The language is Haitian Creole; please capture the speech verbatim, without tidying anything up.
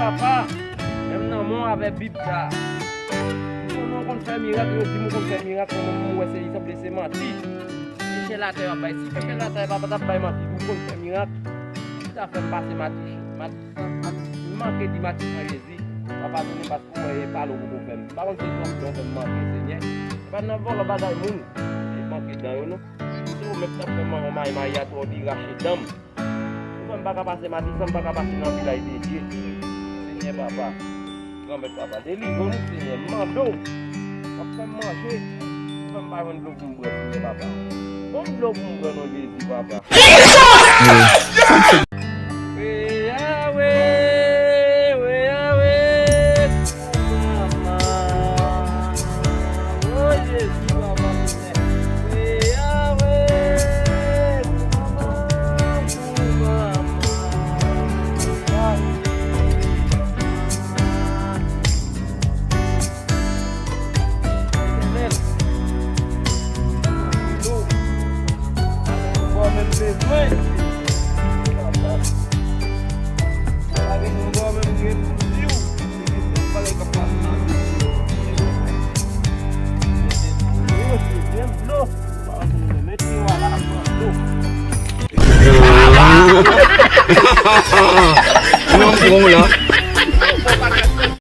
Papa, menm nan men w avè Bib sa. M konnen w konn fè mirak, yo di m ou konn fè mirak, men mwen, m wè se, li sanble se manti. Se chè latè y ap bay. Si pèpè latè pa t ap bay manti, m konn fè mirak. Ki ta fè m pase mati, mati, mati, m manke di mati san Jezi. Papa, tounen paske w wè e pale w poko fè m. M pa konn se jan w fè m manke, Senyè. Se pa nan vòlò bagay moun. E manke dan yo, non. Si se ou menm k t ap fè m yon may, may a twò di rache dan m. Ou fè m pa ka pase mati san m pa ka pase nan vilaj de Dye. Senyè papa, Granmèt papa, delivre m, Senyè, m mande w. W ap fè m manje, ou fè m pa jwenn dlo pou m bwè, Senyè papa. Ban m dlo pou m bwè, non Jezi, papa. Wi, Yawe, wi, Yawe, mama. O Jezi, papa, wi, Yawe, mama. Mwen pran w la.